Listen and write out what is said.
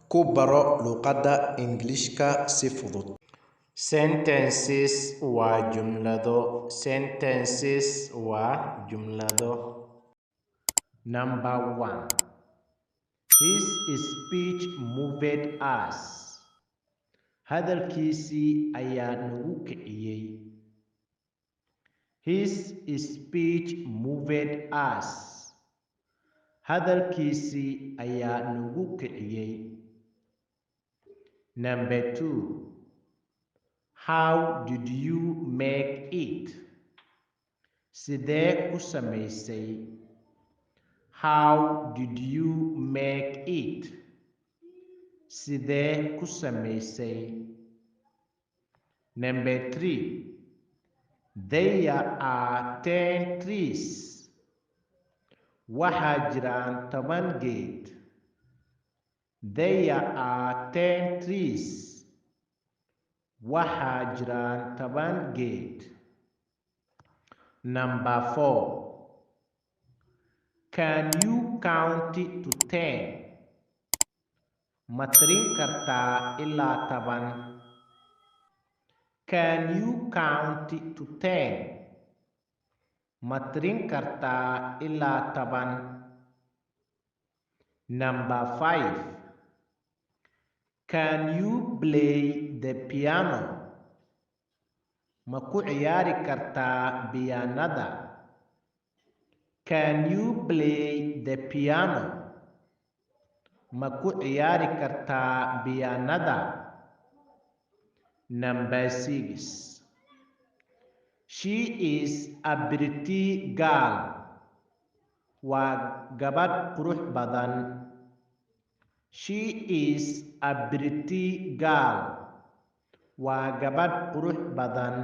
Ku baro luqadda Ingiriisiga si fudud. Sentences waa jumlado. Sentences waa jumlado. Number 1. His speech moved us. Hadalkiisii ayaa nagu kiciyay. His speech moved us. Hadalkiisii ayaa nagu kiciyay. Number 2. How did you make it? Sidee ku samaysay? How did you make it? Sidee ku samaysay? Number 3. There are 10 trees. Waxaa jiraan 10 geed. There are 10 trees. Waxaa jiraan 10 geed. Number 4. Can you count to 10? Ma tirin kartaa ilaa 10? Can you count to 10? Ma tirin kartaa ilaa 10? Number 5. Can you play the piano? Ma ku ciyaari kartaa piyaanada? Can you play the piano? Ma ku ciyaari kartaa piyaanada? Number 6. She is a pretty girl. Waa gabadh qurux badan. She is a pretty girl. Waa gabadh qurux badan.